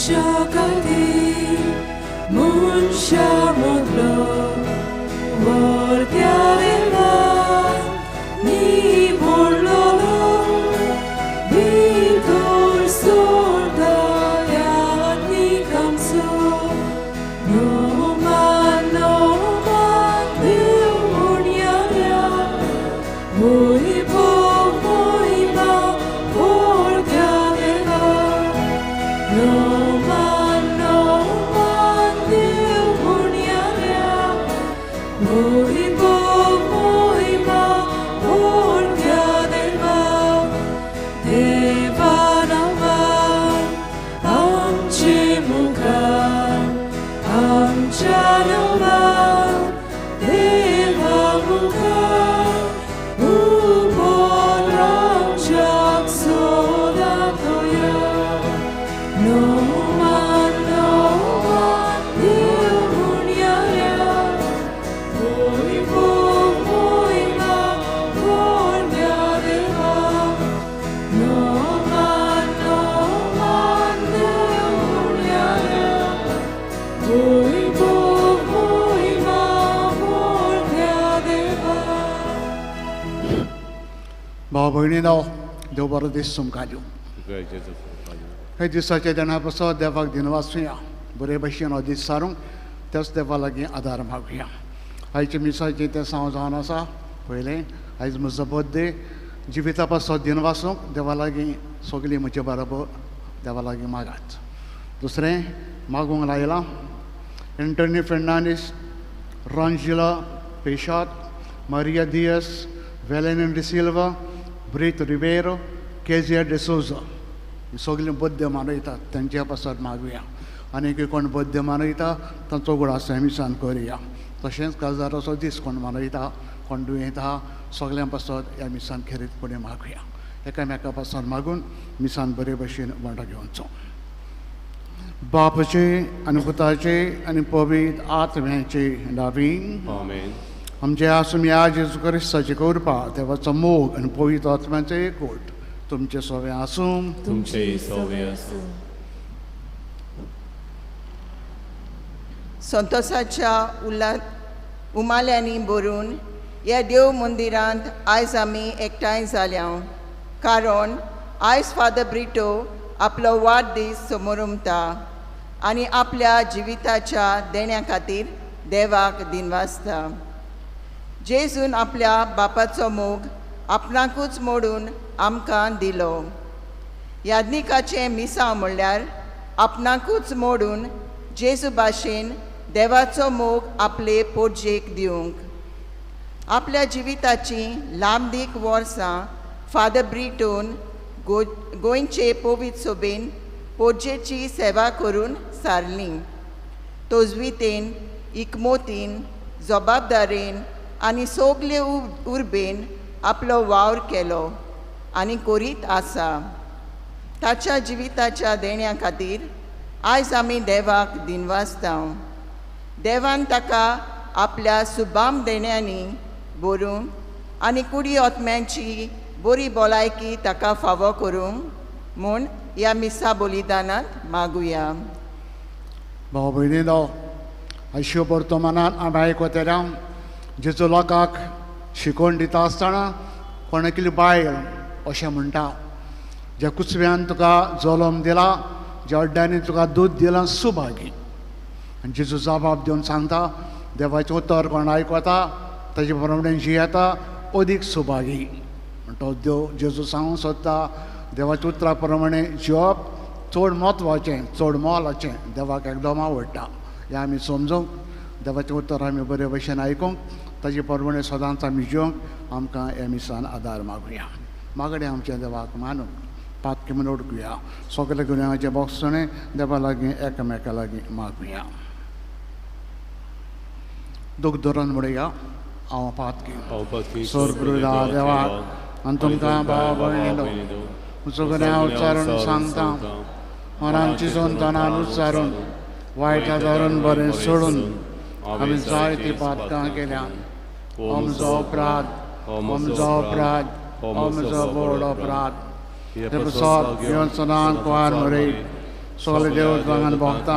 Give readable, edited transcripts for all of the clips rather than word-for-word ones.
मनशा खातीर मनशा मदलो वर्त्या देवान निवडलोलो भितर सरता याज्ञीक आमचो नोमान नोमान देव म्हणया वैभव महिमा व्हडल्या देवा नोमान नोमान देव म्हणया वैभव महिमा व्हडल्या देवा देवा नांवान आमचे मुखार आमच्या नांवान देवा मुखार उबो रावच्याक सदां तयार नोमान नोमान देव म्हणया वैभव महिमा व्हडल्या देवा नोमान नोमान देव म्हणया वैभव महिमा व्हडल्या देवा. भाव भयणीनो, देव बरो दीस तुमकां दिवं. हे दिसाच्या देणा पासत देवाक दिनवासुया. बरे भशेन हो दीस सारूंक त्याच देवा लागीं आदार मागुया. आयच्या मिसाचें तें सांव जावन आसा. पयलें आयज म्हजो बर्थडे. जिविता पासत दिनवासूंक देवा लागीं सगळीं म्हजे बरोबर देवा लागीं मागात. दुसरें मागूंक लायलां एंटनी फेर्नांडीस, रॉन्जिला पेशात, मारिया दियस, वेलेन डिसिल्वा, ब्रीत रिबेरो, केजिया डिसोजा, ही सगळीं बर्थडे मनयतात तेंच्या पासत मागुया. आनी कोण बर्थडे मनयता तांचो उगडास मिसान करुया. तशेंच काजाराचो दीस कोण मनयता, कोण दुयेंत आहा, सगळ्यां पासत ह्या मिसान खेरीतपणी मागुया. एकामेका पासून मागून मिसान बरे भशेन वांटो घेवचो. बापाचे आनी पुताचे आनी पवित्र आत्म्याचे नांवी. आमेन. आमचे आसून ह्या जेजू क्रिस्ताची कृपा, देवाचो मोग आनी पवित्र आत्म्याचो एकवट तुमचे सोवे आसूं. तुमचे सोवे आसूं. संतोषाच्या उल्ला उमाल्यांनी भरून ह्या देव मंदिरांत आयज आमी एकठांय जाल्या, कारण आयज फादर ब्रिटो आपलो वाडदीस समोरमता आनी आपल्या जिविताच्या देण्या खातीर देवाक दिनवासता. जेजून आपल्या बापाचो मोग आपणाकूच मोडून आमकां दिलो. याज्ञिकाचें मिसांव म्हणल्यार आपणाकूच मोडून जेजू भाशेन देवाचो मोग आपले पोटजेक दिवंक. आपल्या जिविताची लांबदीक वर्सां फादर ब्रिटोन गोंयचे पवित्र सोबेन पोटजेची सेवा करून सारली. तोजवितेन, इकमोतीन, जबाबदारेन आनी सगले उर्बेन आपलो वावर केलो आनी करीत आसा. ताच्या जिविताच्या देण्या खातीर आयज आमी देवाक दिनवासता. देवान ताका आपल्या सुबाम देण्यांनी भरून आनी कुडी आत्म्यांची बरी भलायकी ताका फावो करूंक म्हूण ह्या मिसा बलिदानांत मागुया. भाव भयणीनो, आयश्यो वर्तमानान आमी आयकतल्या जेजू लोकांक शिकोवन दिता आसतना कोणाकली बायल अशें म्हणटा, ज्या कुचव्यान तुका जल्म दिला, ज्या अड्ड्यांनी तुका दूद दिलां, सुभागी. आनी जेजू जबाब दिवन सांगता, देवाचें उतर कोण आयकता ताजे प्रमाणे जियेता अदीक सुभागी. म्हणटा देव जेजू सांगूंक सोदता देवाच्या उतरा प्रमाणे जिवप चड म्हत्वाचें, चड मोलाचें, देवाक एकदम आवडटा. हें आमी समजूंक, देवाचें उतर आमी बरे भशेन आयकूंक, ताजे प्रमाणे सदांच आमी जिवंक आमकां ह्या मिसान आदार मागुया. मागणें आमच्या देवाक मानूंक पातकी म्हूण उडकुया. सगळे गुन्यांवाचें बोगसणें देवा लागीं एकामेका लागीं मागुया. दूख धरून म्हणुया, हांव पातकी स्वर्गृदा देवाक आनी तुमकां भाव भयणीनो म्हजो गुन्यांव उच्चारून सांगता. मनान चिंतून तणान उच्चारून वायट धरून बरें सोडून आमी जायतीं पातकां केल्या. हो म्हजो अपराध, हो म्हजो अपराध, हो म्हजो व्हड अपराध. ते प्रसाद घेवन सदांच कुवार मरे सगळे देवतांक भोगता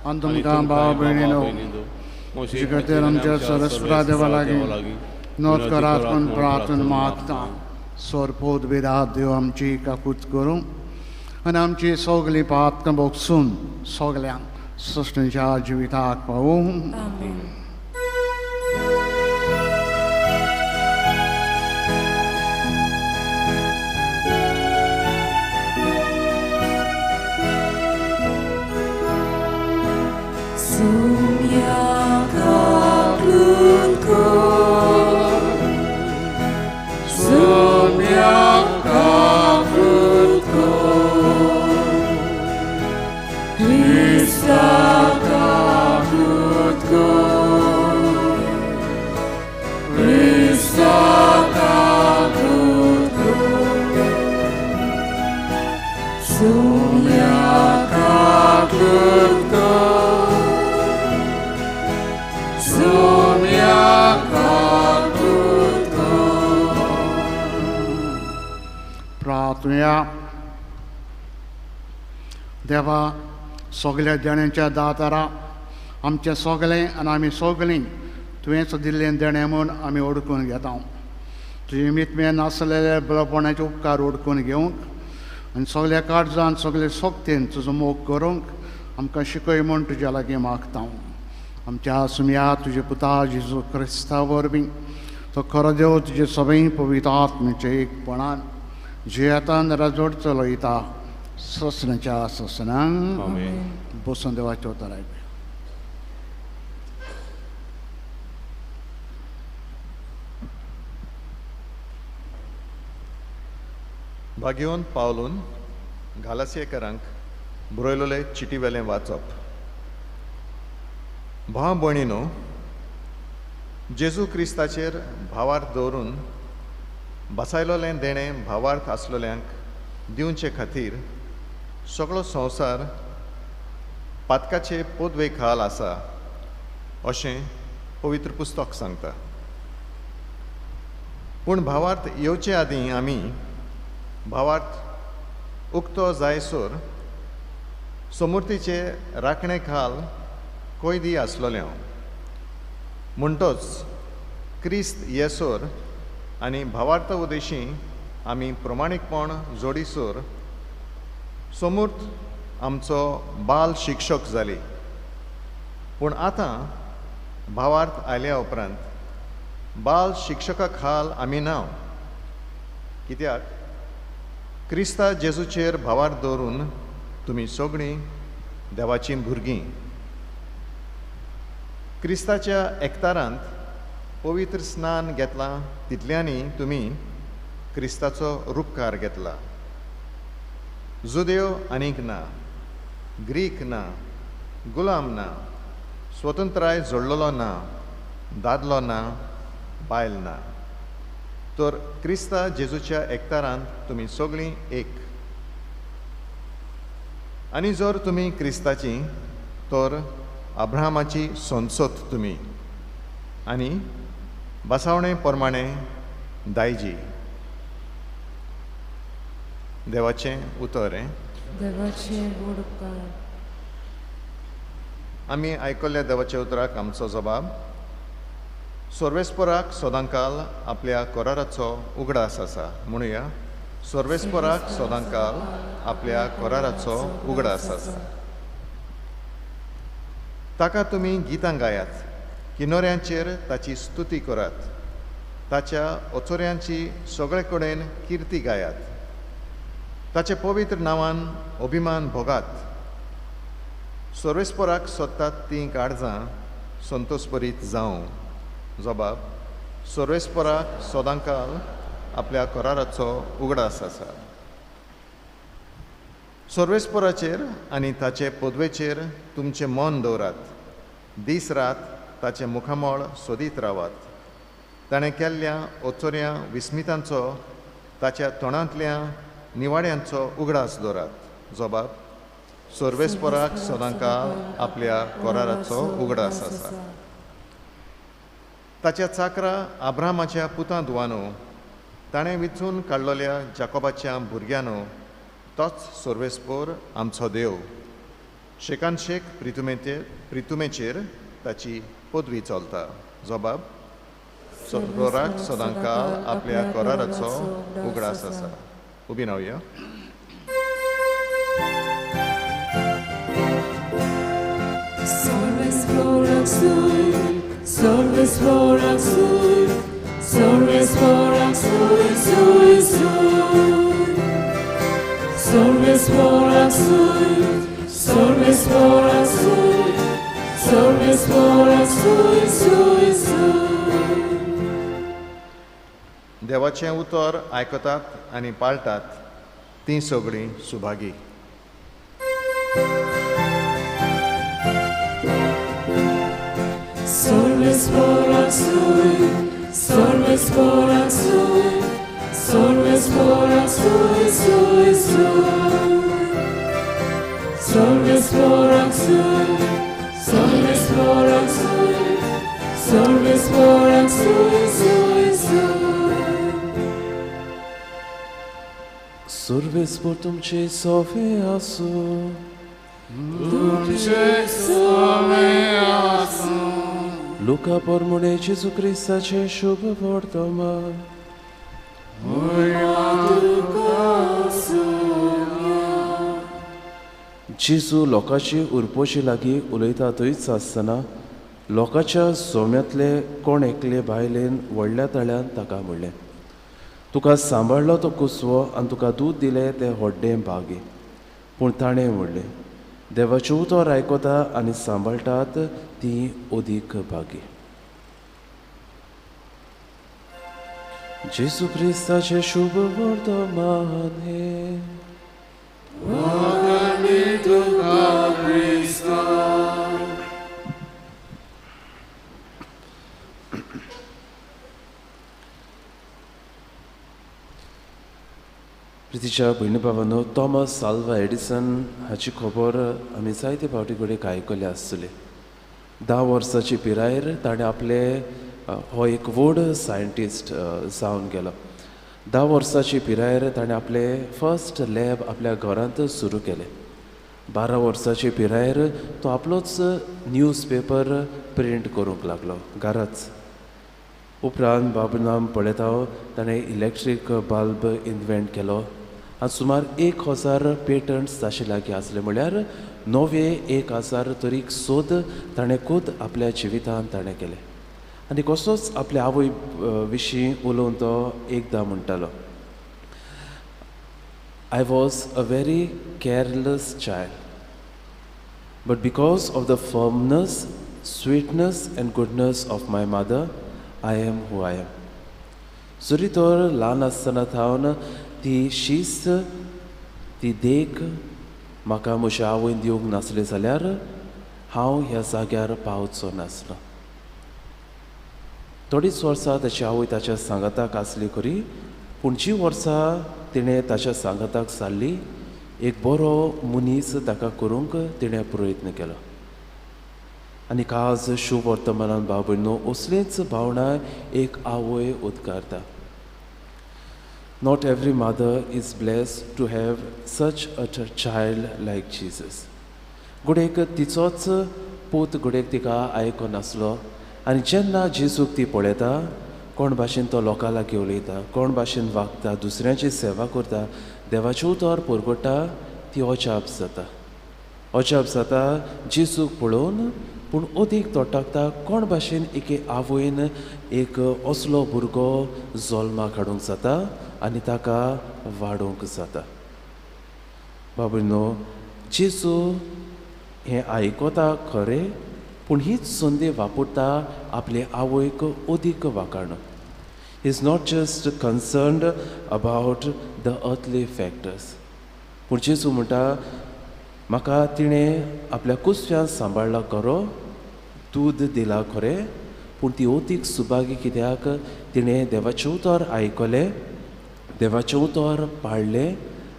आनी तुमकां भाव भयणीनो तुजे खातीर आमच्या सरस्परा देवा लागीं नोंद करात म्हूण प्रार्थना मागता. सोरपोत बिरात देव आमची काकूत करूं आनी आमची सगळीं पातकां भोगसून सगल्यांक सृश्टीच्या जिविताक पावूं. देवा सगल्या देण्यांच्या दातारा आमचें सगळें आनी आमी सगळीं तुवेंच दिल्लें देणें म्हूण आमी ओडकून घेता. तुजे मितमेन नासलेले बळपणाचे उपकार ओडकून घेवंक आनी सगल्या काळजान सगळे सोगतेन तुजो मोग करूंक आमकां शिकय म्हूण तुज्या लागीं मागता. आमच्या सुमया तुजे पुता जेजू क्रिस्ता वरवीं तो खरो देव तुजे सगळीं पवित्र आत्म्याचे एकपणान जियेतान राजवट चलयता ससनाच्या ससनांक. बसून देवाचें उतर आयकूया. भाग्यवंत पावलून गालासियेकरांक बरयलोले चिटीवेलें वाचप. भाव भयणीनो, जेजू क्रिस्ताचेर भावार्थ दवरून बसायलोलें देणें भावार्थ आसलोल्यांक दिवचे खातीर सगळो संवसार पातकाचे पदवे खाल आसा अशें पवित्र पुस्तक सांगता. पूण भावार्थ येवचे आदीं आमी भावार्थ उक्तो जायसर समूर्तीचे राखणे खाल कोयदी आसलोले हांव. म्हणटोच क्रिस्त येसर आनी भावार्थ उदेशी आमी प्रमाणीकपण जोडीसर समूर्त आमचो बाल शिक्षक जाली. पूण आतां भावार्थ आयल्या उपरांत बाल शिक्षका खाल आमी ना. कित्याक क्रिस्ता जेजूचेर भावार्थ दवरून तुमी सगळीं देवाचीं भुरगीं. क्रिस्ताच्या एकतारांत पवित्र स्नान घेतलां तितल्यांनी तुमी क्रिस्ताचो रुपकार घेतला. जुदेव आनीक ना, ग्रीक ना, गुलाम ना, स्वतंत्राय जोडलेलो ना, दादलो ना, बायल ना, तर क्रिस्ता जेजूच्या एकतारांत तुमी सगळीं एक. आनी जर तुमी क्रिस्ताची तर अब्राहमाची संसद तुमी आनी बसावणे प्रमाणे दायजी. देवाचें उतर हें. देवाचें व्हड उपकार. आमी आयकल्ल्या देवाच्या उतराक आमचो जबाब. सर्वेस्पराक सदांकाल आपल्या कराराचो उगडास आसा. म्हणुया, सर्वेस्पराक सदांकाल आपल्या कराराचो उगडास आसा. ताका तुमी गितां गायात, किनोऱ्यांचेर ताची स्तुती करात, ताच्या ओचोऱ्यांची सगळे कडेन किर्ती गायात, ताचे पवित्र नांवान अभिमान भोगात. सर्वेस्पराक सोदतात तीं काळजां संतोषभरीत जावं. जबाब, सर्वेस्पराक सदांकाल आपल्या कराराचो उगडास आसा. सर्वेस्पराचेर आनी ताचे पदवेचेर तुमचें मन दवरात. दीस रात ताचें मुखामळ सोदीत रावात. ताणें केल्ल्या ओचोऱ्या विस्मितांचो, ताच्या तोंडांतल्या निवाड्यांचो उगडास दवरात. जबाब, सर्वेस्पराक सदांकाल आपल्या कराराचो उगडास आसा. ताच्या चाकरा आब्रामाच्या पुतां दुवानो, ताणें विचून काडलोल्या जाकोबाच्या भुरग्यांनो, तोच सर्वेस्पोर आमचो देव शेकान शेक प्रितुमेचेर ताची पदवी चलता. जबाब सर्वराक सदांकाळ आपल्या कराराचो उगडास आसा. उबी रावया. देवाचें उतर आयकतात आनी पाळटात तीं सगळीं सुभागी. सर्वेस्पोर तुमचे सोवे आसूं. तुमचे सोवे आसूं. लुका परमुणे जेजू क्रिस्ताचें शुभ वर्तमान. जेजू लोकांची उरपोशी लागीं उलयता थंयच आसतना लोकांच्या सोम्यांतले कोण एकले बायलेन व्हडल्या तळ्यान ताका म्हणलें, तुका सांबाळ्ळो तो कुसवो आनी तुका दूद दिलें तें व्हडलें भागी. पूण ताणें म्हणलें, देवाचें उतर आयकता आनी सांबाळटात ती अदीक भागी. जेजू क्रिस्ताचें शुभ वर्तमान हें. प्रितीच्या भयणी भावांनो, थॉमस आल्वा एडिसन हाची खबर आमी जायते फावटी कडेन आयकल्या आसतली. 10 वर्सांची पिरायेर ताणें आपले हो एक व्हड सायंटिस्ट जावन गेलो. 10 वर्सांची पिरायेर ताणें आपले फर्स्ट लॅब आपल्या घरांत सुरू केलें. 12 वर्सांची पिरायेर तो आपलोच न्यूज पेपर प्रिंट करूंक लागलो घराच. उपरांत बाबनाम पळयता ताणें इलेक्ट्रीक बल्ब इन्वेंट केलो आनी सुमार 1000 पेटंट्स ताचे लागीं आसले, म्हळ्यार नवे 1000 तरीक सोद ताणें खूद आपल्या जिवितांत ताणें केले. आनी कसोच आपल्या आवय विशीं उलोवन तो एकदां म्हणटालो, I was a very careless child, but because of the firmness, sweetness and goodness of my mother, I am who I am. जरी तर ल्हान आसतना थावन ती शिस्त, ती देख म्हाका म्हज्या आवयन दिवंक नासली जाल्यार हांव ह्या जाग्यार पावचो नासलो. थोडीच वर्सां ताची आवय ताच्या सांगाताक आसली खरी, पूण जी वर्सां तिणें ताच्या सांगाताक सारली एक बरो मनीस ताका करूंक तिणें प्रयत्न केलो. आनी आज शुभ वर्तमानान भाव भयणो असलीच भावना एक आवय उद्गारता. Not every mother is blessed to have such a child like Jesus. घडयेक तिचोच पूत घडयेक तिका आयकून नासलो आनी जेन्ना जेजूक ती पळयता, कोण भाशेन तो लोकां लागीं उलयता, कोण भाशेन वागता, दुसऱ्यांची सेवा करता, देवाचें उतर परगट्टा, ती अजाप जाता. अजाप जाता जेजूक पळोवन, पूण अदीक तोटाकता कोण भाशेन एके आवयन एक असलो भुरगो जल्माक हाडूंक जाता आनी ताका वाडोवंक जाता. बाबूनो, जेजू हें आयकता खरें, पूण हीच संदी वापरता आपले आवयक अदीक वाखाणूंक. He is not just concerned about the earthly factors. पूण जेजू म्हणटा, म्हाका तिणें आपल्या कुसव्यान सांबाळ्ळा खरो, दूद दिला खरें, पूण ती अदीक सुभागी कित्याक तिणें देवाचें उतर आयकलें, देवाचें उतर पाळ्ळें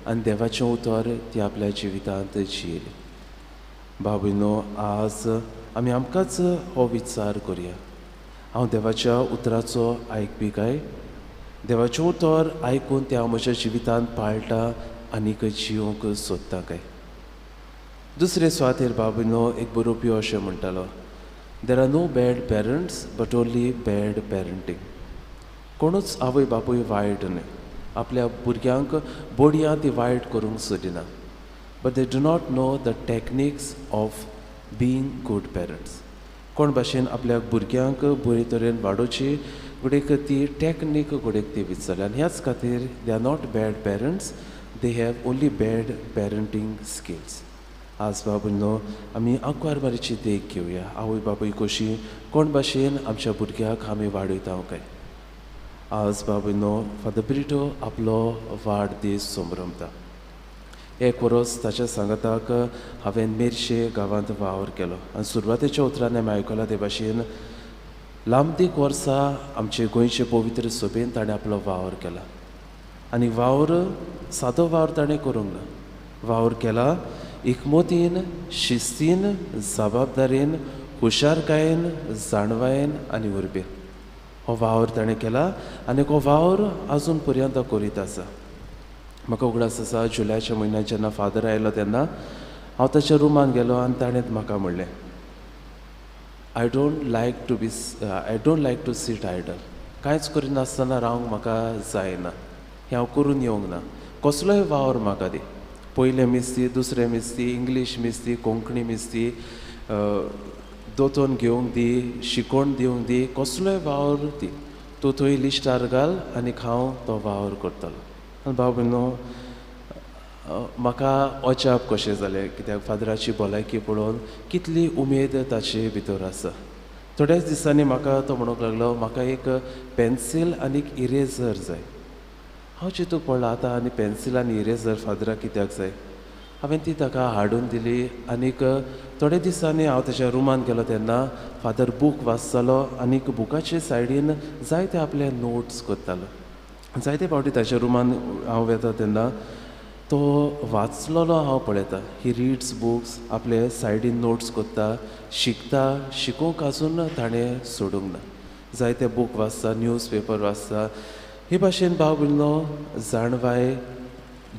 आनी देवाचें उतर ती आपल्या जिवितांत जियेली. बाबूनो, आज आमी आमकांच हो विचार करुया, हांव देवाच्या उतराचो आयकपी काय? देवाचें उतर आयकून तें हांव म्हज्या जिवितांत पाळटा आनीक जिवंक सोदता काय. दुसरे सुवातेर बाबीनो एक बरोवपी अशें म्हणटालो, there are no bad parents but only bad parenting. कोणूच आवय बापूय वायट न्हय, आपल्या भुरग्यांक बोडयां ती वायट करूंक सोदिना, but they do not know the techniques of being good parents. कोण भाशेन आपल्या भुरग्यांक बरे तरेन वाडोवची घडयेक ती टॅक्नीक घडयेक ती विचारल्या आनी ह्याच खातीर they are not bad parents, they have only bad parenting skills. आज बाबूनो आमी आंकवार मारीची देख घेवया, आवय बापूय कशी कोण भाशेन आमच्या भुरग्याक आमी वाडयता काय. आज बाबूनो फादर ब्रिटो आपलो वाडदीस संभ्रमता. एक वरोस ताच्या सांगाताक हांवें मेरशे गांवांत वावर केलो आनी सुरवातेच्या उतरांनी आमी आयकलां ते भाशेन लांबदीक वर्सां आमचे गोंयचे पवित्र सभेन ताणें आपलो वावर केला आनी वावर सादो वावर ताणें करूंक ना, वावर केला इकमतीन, शिस्तीन, जबाबदारीन, हुशारकायेन, जाणवायेन आनी उर्बेन हो वावर ताणें केला आनी हो वावर आजून पर्यंत करीत आसा. म्हाका उगडास आसा जुलयाच्या म्हयन्यांत जेन्ना फादर आयलो तेन्ना हांव ताच्या रुमान गेलो आनी ताणें म्हाका म्हणलें, I don't like to sit idle. कांयच करिनासतना रावंक म्हाका जायना, हें हांव करून येवंक ना, कसलोय वावर म्हाका दी, पयलें मिस्ती, दुसरें मिस्ती, इंग्लीश मिस्ती, कोंकणी मिस्ती, दोतोन घेवंक दी, शिकोवन दिवंक दी, कसलोय वावर दी, तूं थंय लिस्टार घाल आनी हांव तो वावर करतलो. आनी बाबू न्हू म्हाका अजाप कशें जालें, कित्याक फादराची भलायकी पळोवन कितली उमेद ताचे भितर आसा. थोड्याच दिसांनी म्हाका तो म्हणूंक लागलो, म्हाका एक पेन्सील आनी एक इरेजर जाय. हांव चिंतूंक पडलो आतां आनी पेन्सील आनी इरेजर फादराक कित्याक जाय. हांवें ती ताका हाडून दिली आनीक थोड्या दिसांनी हांव ताच्या रुमान गेलो तेन्ना फादर बूक वाचतालो आनीक बुकाचे सायडीन जायते आपले नोट्स करतालो. जायते फावटी ताच्या रुमान हांव वेता तेन्ना तो वाचलेलो हांव पळयता, ही रिड्स बुक्स, आपले सायडीन नोट्स करता, शिकता, शिकोवंक आजून ताणें सोडूंक ना, जायते बूक वाचता, न्यूज पेपर वाचता. हे भाशेन भाव भयणो जाणवाय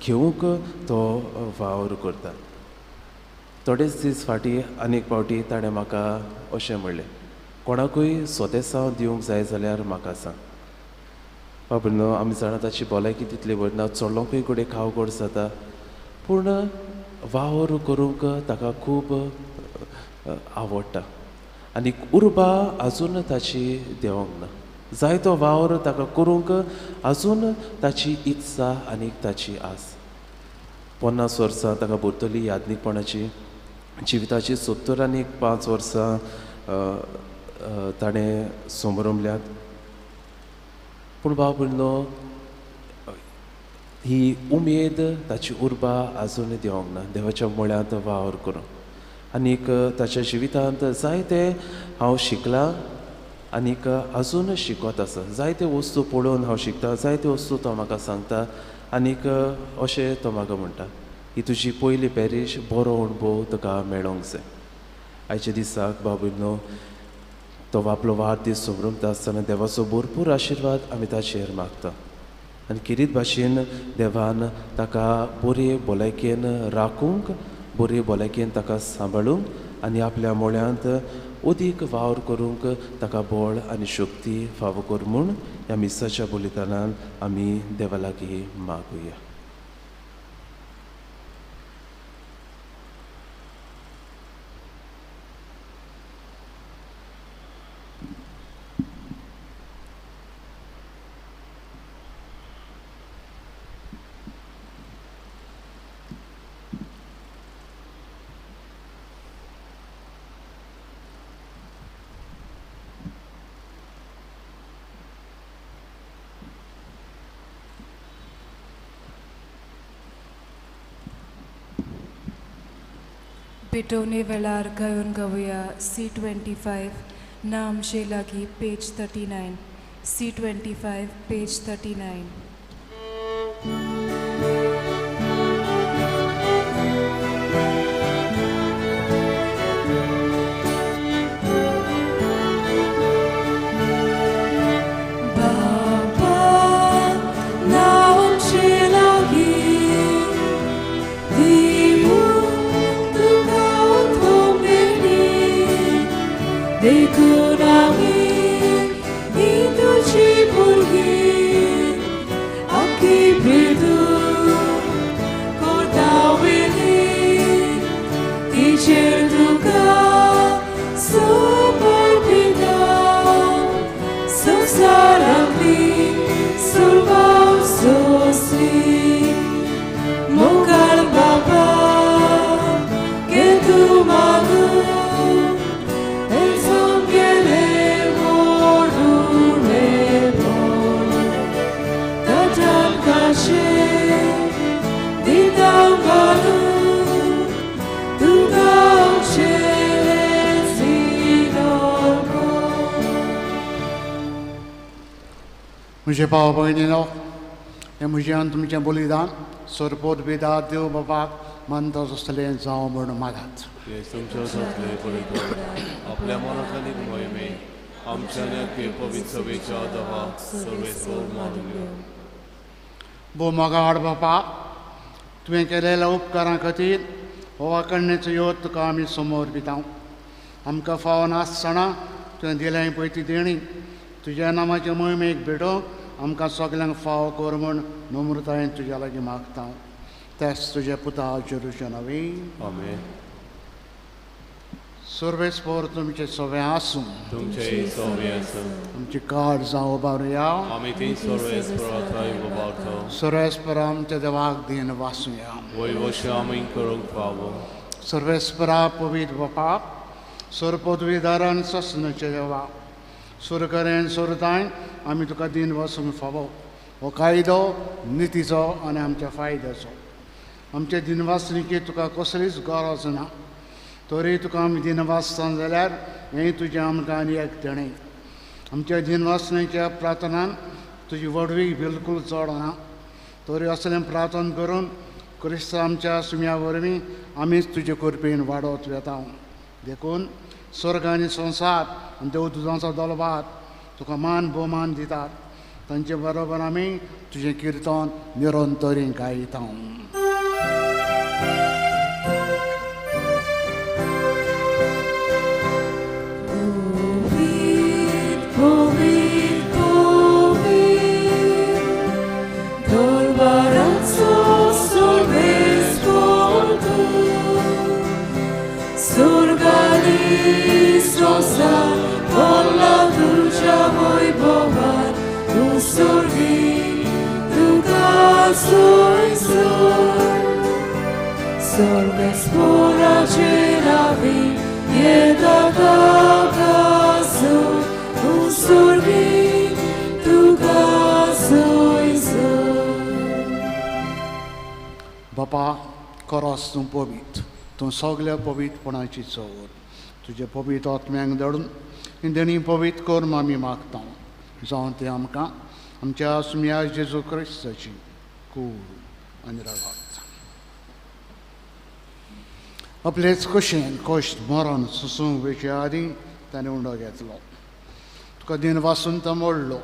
घेवंक तो वावर करता. थोडेच दीस फाटीं आनीक फावटी ताणें म्हाका अशें म्हणलें, कोणाकूय सोतेसांव दिवंक जाय जाल्यार म्हाका सांग. बाबा न्हू आमी जाणा ताची भलायकी तितली बरी ना, चलोवंकूय कडेन खावगड जाता, पूण वावर करूंक ताका खूब आवडटा आनी उर्बा आजून ताची देंवोंक ना. जायतो वावर ताका करूंक आजून ताची इत्सा आनी ताची आस. 50 वर्सां ताका भरतली यादनीकपणाची, जिविताची 75 वर्सां ताणें समरमल्यात. पूण भाव भयणो ही उमेद ताची उर्बा आजून देंवोंक ना देवाच्या मुळ्यांत वावर करूंक. आनीक ताच्या जिवितांत जायते हांव शिकलां आनीक आजून शिकत आसा, जायते वस्तू पळोवन हांव शिकता, जायते वस्तू तो म्हाका सांगता आनीक अशें तो म्हाका म्हणटा, ही तुजी पयली पॅरीश, बरो अणभव तुका मेळोंक जाय. आयच्या दिसाक भाव भयणो तो आपलो वाडदीस समरमता आसतना देवाचो भरपूर आशिर्वाद आमी ताचेर मागता आनी किरीत भाशेन देवान ताका बरे भलायकेन राखूंक, बरे भलायकेन ताका सांबाळूंक आनी आपल्या मुळ्यांत अदीक वावर करूंक ताका बळ आनी शक्ती फावो कर म्हूण ह्या मिसाच्या बलिदानान आमी देवा लागीं मागुया. पेटोवणे वेळार गायोन गावया C25 ना आमचे लागीं पेज 39 C25 page 39. Baba na आमचे लागीं तुकाशें दिता घालून तुका म्हजे भाव भयणीनो हें म्हजें आनी तुमचें बलिदान सरपोत बिदा देव बाबाक मंद आसलें जावं म्हूण मागात. आपल्या मनांतल्यान मोहिमे आमच्या पवित्र सभेच्या देवाक सर्वेस्पर मानूया. भो मोगाड बापा, तुवें केलेल्या उपकारां खातीर हो वांकडणेचो योत तुका आमी समोर दिता. आमकां फावो नासतना तुवें दिलें पळय ती देणी तुज्या नामाचे मोहिमेक भेटोवंक आमकां सगल्यांक फावो कर म्हूण नम्रतायेन तुज्या लागीं मागता. तेच तुज्या पुता जेरुच्या नांवी आमेन. सर्वेस्पर तुमचें सगळें आसूं. तुमचें सगळें आसूं. आमची काळ जावं उबारुया. आमी ती सर्वेस्परा थंय उबारता. सर्वेस्परा आमच्या देवाक दीन वासूया. वयवशें आमी करूंक फावो. सर्वेस्परा पवित्र बापा, सर्वपदवीदारान ससनाचे देवा, सुरकरेन सुरताय आमी तुका दीन वसूंक फावो. हो कायदो नितीचो आनी आमच्या फायद्याचो. आमच्या दिनवासणीची तुका कसलीच गरज ना, तरी तुका आमी दिनवासता जाल्यार हें तुजें आमकां आनी एक देणें. आमच्या दिनवासणेच्या प्रार्थनान तुजी व्हडवीक बिलकूल चडना, तरी असलें प्रार्थना करून क्रिस्त आमच्या सुम्या वरवीं आमीच तुजे कृपेन वाडत वेता. देखून स्वर्ग आनी संवसार आनी देवदुतांचो दलभार तुका मान भोवमान दितात. तांचे बरोबर आमी तुजें किर्तन निरंतरी गायता. बापा, खरोच तूं पवित्र, तूं सगल्या पवित्रपणाची चवर. तुजे पवित्र आत्म्यांक धाडून देणी पवित्र कर आमी मागता. जावं तें आमकां आमच्या सुम्या जेजू क्रिस्ताची कूड आनी रगत. आपलेच कशेन कश्ट मरण सोसूंक वेचे आदीं ताणें उंडो घेतलो. तुका दिन वासून तो मोडलो.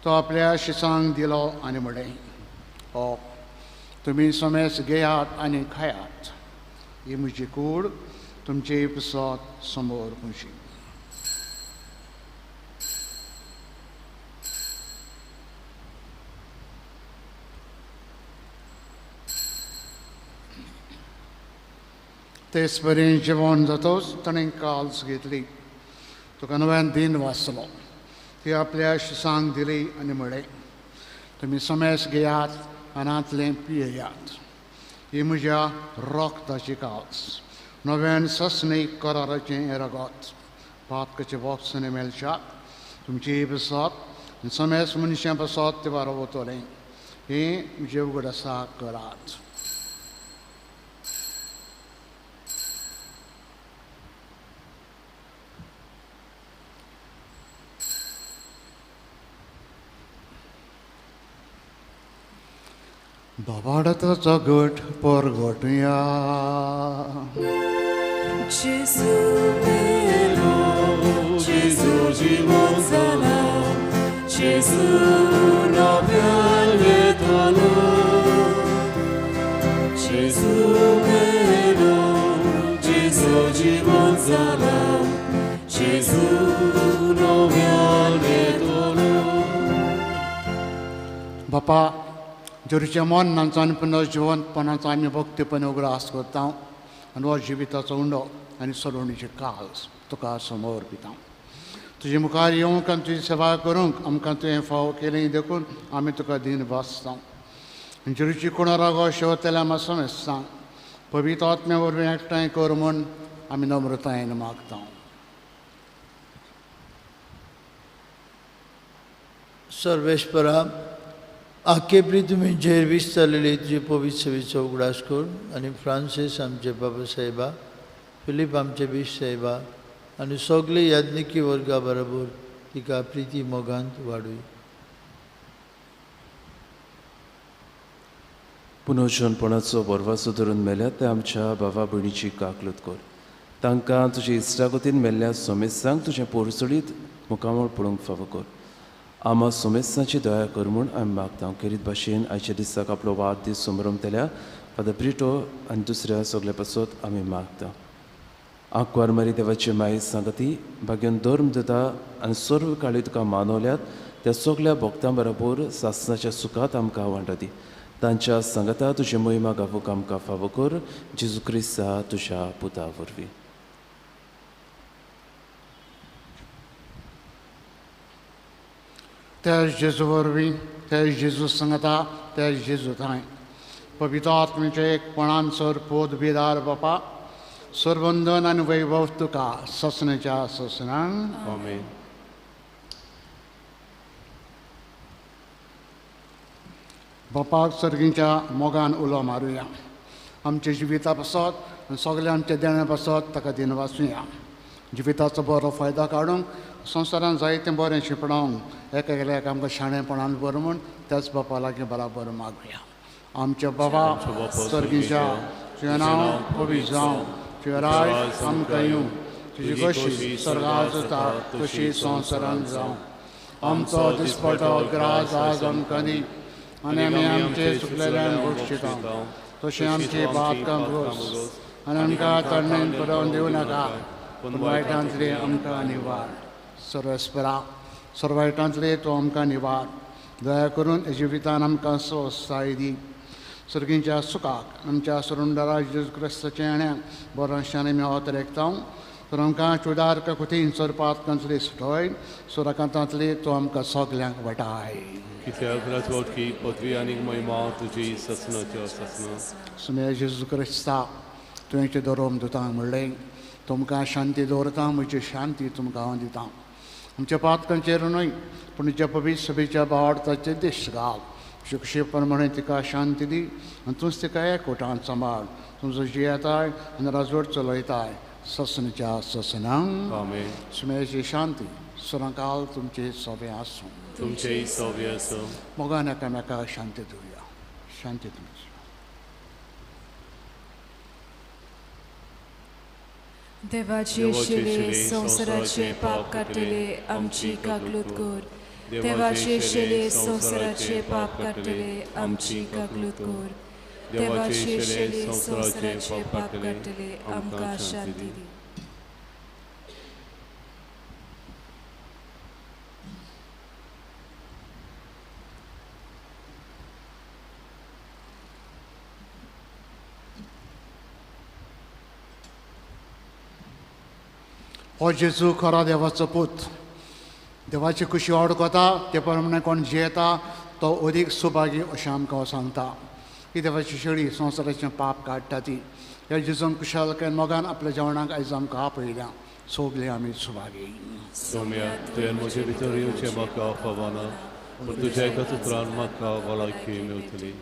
तो आपल्या शिसांक दिलो आनी म्हणलें, हो तुमी समेस घेयात आनी खायात. ही म्हजी कूड तुमचे पुसत समोर खुशी. तेच परी जेवण जातोच ताणें काल्स घेतली. तुका नव्यान दिन वाचलो. ती आपल्या शिसांक दिली आनी म्हणलें, तुमी समेस घेयात आनी पियेयात. ही म्हज्या रक्ताची काल्स, नव्यान ससनीक कराराचें हें रगत. पातकाचें बोक्सने मेळशात तुमची बसत आनी समेस मनशां बसत ते वारवतलें. हें म्हजें उगडासा करात. बाबाडाचो गट परगटया. जेजू मेलो, जेजू जिवन जाला, जेजू नव्यान येतलो. जेजू मेलो, जेजू जिवन जाला, जेजू नव्यान येतलो. बापा, जेरूच्या मरणाचो आनी पुनर्जिवंतपणाचो आमी भक्तीपणे उगडास करता आनी हो जिविताचो उंडो आनी सोडवणीचे काल्स तुका समोर दिता. तुजे मुखार येवंक आनी तुजी सेवा करूंक आमकां तुवें फावो केली देखून आमी तुका दीन भासता. जेरूची कुणरागो शेवतल्या आमी समेस्ता पवित्र आत्म्या वरवीं एकठांय कर म्हूण आमी नम्रतायेन मागता. सर्वेश्वरा, आखे पृथ्वीचेर विस्तारलेली तुजे पवित्र सेवेचो उगडास कर आनी फ्रांसीस आमचे बाबा साहेबा, फिलीप आमचे बीश साहेबा आनी सगळे याज्ञिकी वर्गा बरोबर तिका प्रिती मोगांत वाडूय. पुनर्जनपणाचो बरवासो धरून मेल्यात ते आमच्या बाबा भयणीची काकलूत कर. तांकां तुजे इश्टागतीन मेल्ल्या सोमेस्तांक तुजें पोरसोडीत मुखामळ पळोवंक फावो कर. आमा सोमेस्तांची दया कर म्हूण आमी मागता. खेरीत भाशेन आयच्या दिसाक आपलो वाडदीस समरमतल्या फादर ब्रिटो आनी दुसऱ्या सगल्या पासत आमी मागता. आंकवार मारी देवाची माई सांगती भाग्यान धर्म दिता आनी सर्व काळी तुका मानवल्यात त्या सगल्या भक्तां बरोबर सासनाच्या सुखात आमकां वांटो दी. तांच्या सांगता तुजे मोहिमा गावूंक आमकां फावो कर. जेजू क्रिस्ता तुज्या पुता वरवीं. त्या जेजू वरवीं, त्या जेजू सांगता, त्या जेजू थांय पवित्र आत्म्याच्या एकपणान सर पोत बिदार बापा सरबंधन आनी वैभव तुका ससनाच्या ससनान. आमेन. बापाक सर्गीच्या मोगान उलो मारुया. आमच्या जिविता पासत आनी सगळ्या आमच्या देण्या पासत ताका दिनवासुया. जिविताचो बरो फायदो काडूंक संवसारान जायतें बरें शिंपडावंक एका एकल्याक आमकां शाणेपणान बरें म्हूण त्याच बापा लागीं बराबर मागुया. आमच्या बाबा सर्गीच्या, तुजें नांव पवित्र जावं, तुजें राज आमकां येवं, तुजी कशी सर्गांत जाता तशी संवसारांत जावं. आमचो दिसपटो ग्रास आज आमकां दी आनी आमी आमचे चुकलेल्यान बक्षिता तशें आमची बातकां भोस आनी आमकां तरणेन पुरोवन दिवं नाका पूण वायटांतली आमकां निवार. सर्वेस्परा सर्व वायटांतले तो आमकां निवार. दया करून जिवितान आमकां स्वस्ताय दी. सर्गींच्या सुखाक आमच्या सरुंडरा जेजू क्रिस्ताच्या येण्याक बरोशांनी आमी हो तरेकता. तर आमकां चुडार कुतीन सरपातकांतली सुटय सुराकांतांतली तो आमकां सगल्यांक वाटाय. कित्याक राजवटकी पदवी आनी महिमा तुजी ससनाच्या ससना. सुमे जेजू क्रिस्ता तुवें दरोम दुतांक म्हणलें तुमकां शांती दवरता, म्हजी शांती तुमकां हांव दिता. आमच्या पातकांचेर न्हय पूण तुज्या पवित्र सभेच्या भावार्थाचेर देश घाल. शिक्षे प्रमाणे तिका शांती दी आनी तूंच तिका एकवटान सांबाळ. तुमचो जियेताय आनी राजवट चलयताय ससनाच्या ससनांक. आमेन. सुमेची शांती सदांकाल तुमचे सोबे आसूं. तुमचेय सोबे आसूं. मोगान एकामेका शांती दिवया. शांती तुमची. देवाचे शिले संवसाराचे पाप काडटले आमची काकलूत कर. देवाचे शिले संवसाराचे पाप काडटले आमची काकलूत कर. देवाचे शिले संवसाराचे पाप काडटले आमकां शांती दी. हो जेजू खरो देवाचो पूत. देवाची खुशी वळखता ते प्रमाणे कोण जियेता तो अदीक सुभागी अशें आमकां सांगता. ही देवाची शेळी संवसाराचें पाप काडटा ती. ह्या जेजून कुशालकायेन मोगान आपल्या जेवणाक आयज आमकां आपयल्या. सगळे आमी सुभागी. सोम्या तुवें म्हजे भितर येवचें म्हाका फावना पूण तुज्या एकाच उतरान म्हाका भलायकी मेवतली.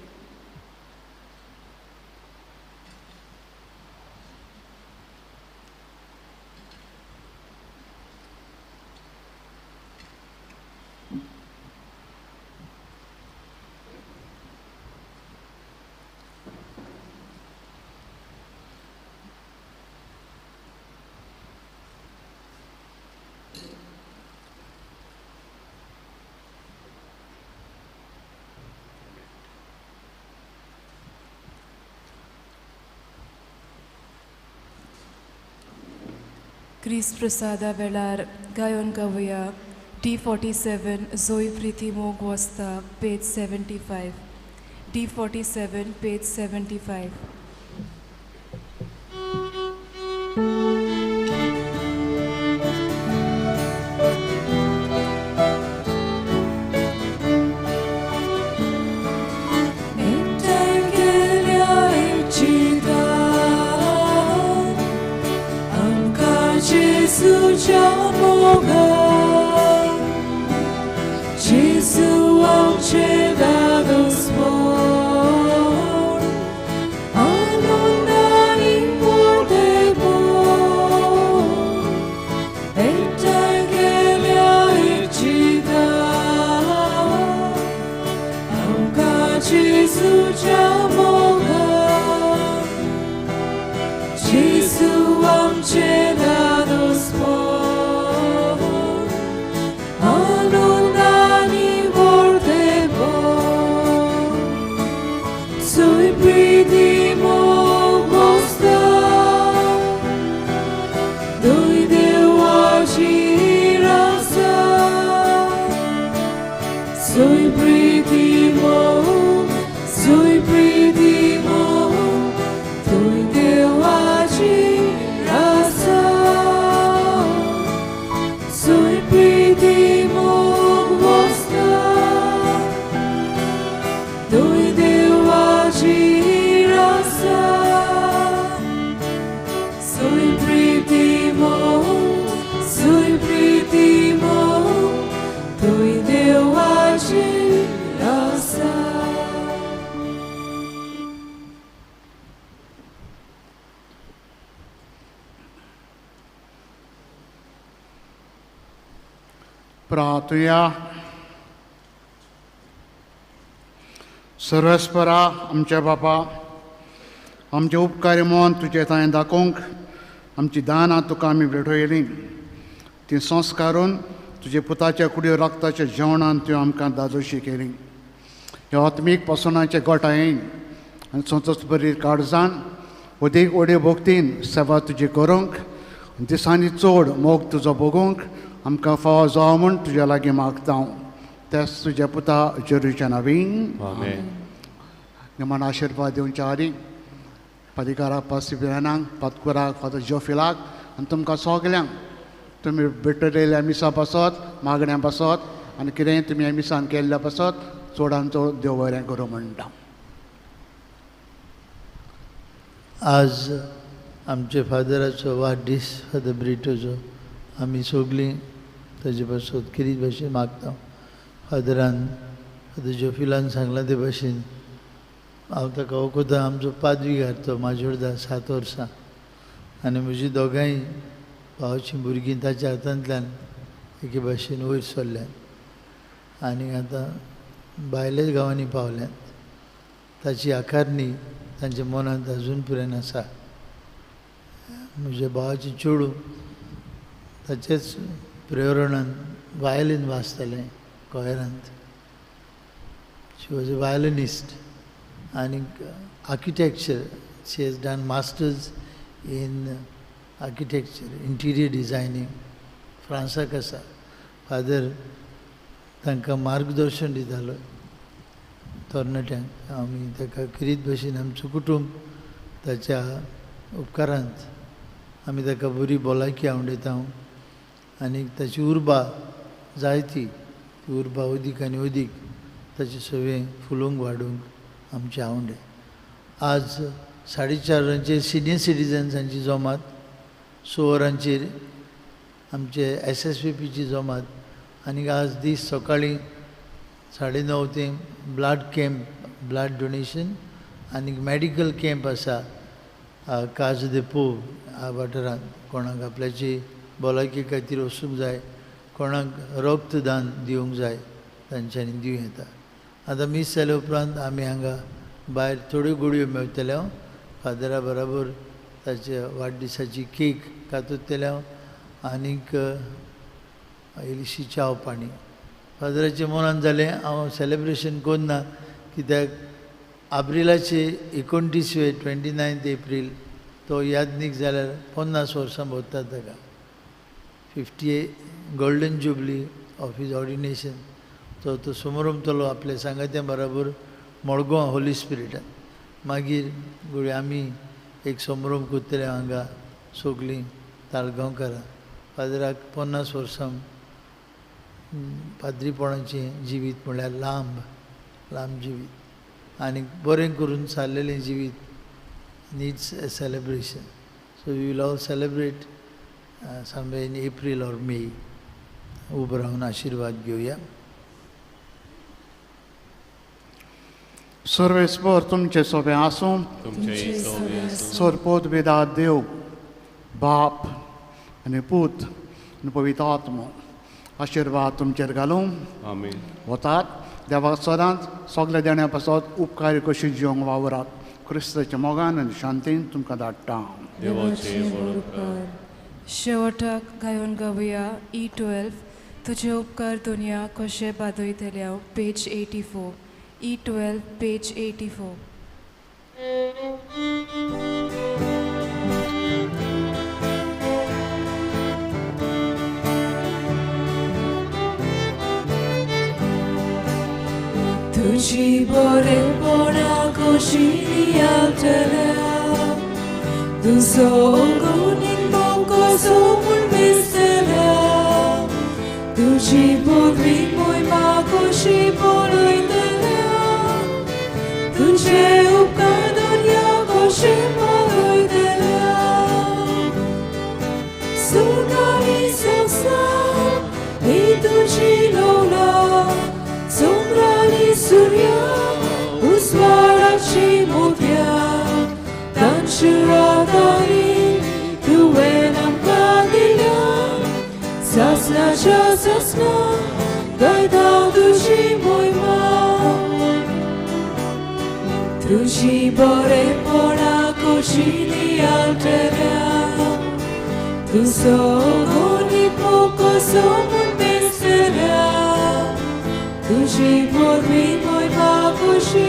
क्रिस्त प्रसादा वेळार गायोन गावया D47 Zoe Priti मोग वस्ता पेज 75. D47 page 75. Gesù, Gesù, जेजूच्या मोगान, जेजू आमचें दादोसपण, आनंदांनी व्हडलेपण, सुय प्रिती मोग भोगता, दुय देवाची रासा, सुय प्रिती मोग, सुय प्रिती मोग, दुय देवाची रासा, सुय प्रिती मोग भोगता, दुय देवाची रासा, सुय प्रिती मोग, सुय प्रिती मोग, दुय देवाची रासा. प्रार्थुया. सर्वेस्परा आमच्या बापा, आमचे उपकारी मन तुजे थंय दाखोवंक आमची दानां तुका आमी भेटयलीं, ती संस्कारून तुजे पुताच्या कुडयो रक्ताच्या जेवणान त्यो आमकां दादोशी केली. ह्या आत्मीक पसणाचे गोठायेन आनी संतोष बरी काळजान अदीक ओड्यो भोगतीन सेवा तुजी करूंक, दिसांनी चड मोग तुजो भोगूंक आमकां फावो जावं म्हूण तुज्या लागीं मागता हांव, तेच तुज्या पुता जेरूच्या नवीन. आमेन. निमाण आशिर्वाद दिवच्या आदी पादिकाराक, पासिबिरानाक, पातकुराक, फादर जोफिलाक आनी तुमकां सगल्यांक तुमी भेटयलेल्या मिसा पासत, मागण्या पासत आनी कितेंय तुमी ह्या मिसान केल्ल्या पासत चडान चड देव बरें करूं म्हणटा. आज आमचे फादराचो वाडदीस, फादर ब्रिटोचो, आमी सगळीं ताजे पासत खेरीत भाशेन मागता. फादरान, फादर जोफिलान सांगलां ते भाशेन हांव ताका वखदां, आमचो पादवीगार तो माजोर्दा 7 वर्सां, आनी म्हजी दोगांय भावाचीं भुरगीं ताच्या हातांतल्यान एके भाशेन वयर सरल्यात आनी आतां भायल्याच गांवांनी पावल्यात. ताची आकारणी तांच्या मनांत अजून पर्यंत आसा. म्हज्या भावाचें चेडूं ताचेच प्रेरणान violin वाजतालें कॉयरांत. She was a violinist आनी architecture. She has done masters in architecture, interior designing, फ्रांसाक आसा. फादर तांकां मार्गदर्शन दितालो तरणाट्यांक. आमी ताका खेरीत भशेन आमचो कुटूंब ताच्या उपकारांत आमी ताका बरी भलायकी आवडयता आनी ताची उर्बा जायती, ती उर्बा अदीक आनी अदीक ताचे सगळें फुलोवंक वाडूंक आमचें आवडे. आज 4:30 वरांचेर सिनियर सिटीजन्सांची जमात, 6 वरांचेर आमचे SSVPची जमात, आनी आज दीस सकाळीं 9:30 ते ब्लड कॅम्प, ब्लड डोनेशन आनी मॅडिकल कॅम्प आसा काज दे पोव ह्या वाठारांत. कोणाक आपल्याची भलायकी खातीर वचूंक जाय, कोणाक रक्तदान दिवंक जाय, तांच्यांनी दिवं येता. आतां मीस जाल्या उपरांत आमी हांगा भायर थोड्यो गुळयो मेळटल्यो, फादरा बराबर ताच्या वाडदिसाची केक कातरतले आनीक इल्लीशी च्याव पाणी. फादराचें मनान जालें हांव सेलेब्रेशन करना, कित्याक आब्रिलाचे 29वे 29 एप्रील तो यादनीक जाल्यार 50 वर्सां भरतात ताका. 50 golden jubilee of his ordination. तो तो समरंभतलो आपल्या सांगात्या बराबर मडगांव होली स्पिरिटान. मागीर घडये आमी एक समारंभ करतले हांगा सगळीं ताळगांवकारां. फादराक 50 वर्सां पाद्रीपणाचें जिवीत म्हळ्यार लांब लांब जिवीत आनी बरें करून सारलेलें जिवीत needs a celebration. So we will all celebrate somewhere in April or May. उबो रावन आशिर्वाद घेवया. सर्वेस्पर तुमचे सोबे आसूं. सरपोत वेदा देव बाप आनी पूत आनी पवित्र आत्मो आशिर्वाद तुमचेर घालूं. आमेन. वतात देवाक सदांच सगल्या देण्या पासत उपकार कशी जिवंक वावरात. क्रिस्ताच्या मोगान आनी शांतीन तुमकां धाडटा. देवाचे व्हड उपकार. शेवटाक गायोन गावया E12 तुजे उपकार दुनिया कशें बादयतल्या पेज 84 E12 page 84. तुजी बरेपणा कशी नियाळटल्या तुजो गुणीक कसो म्हूण दिसतल्या तुजी बरी मोहिमा कशी पळयतल्या तुजे उपकार दुनिया कशे पळयतल्या सुगारी संवसार ही तुजी लोला चंद्रानी सूर्या उजवाडाची मोतयां तांच्या आदारी तुवें आमकां दिल्या सासणाच्या सासणा गायता तुजी मोहिमा. तुजी बरेपणा कशी नियाळटल्या तुजो गुणीक कसो म्हूण दिसतल्या तुजी बरी मोहिमा कशी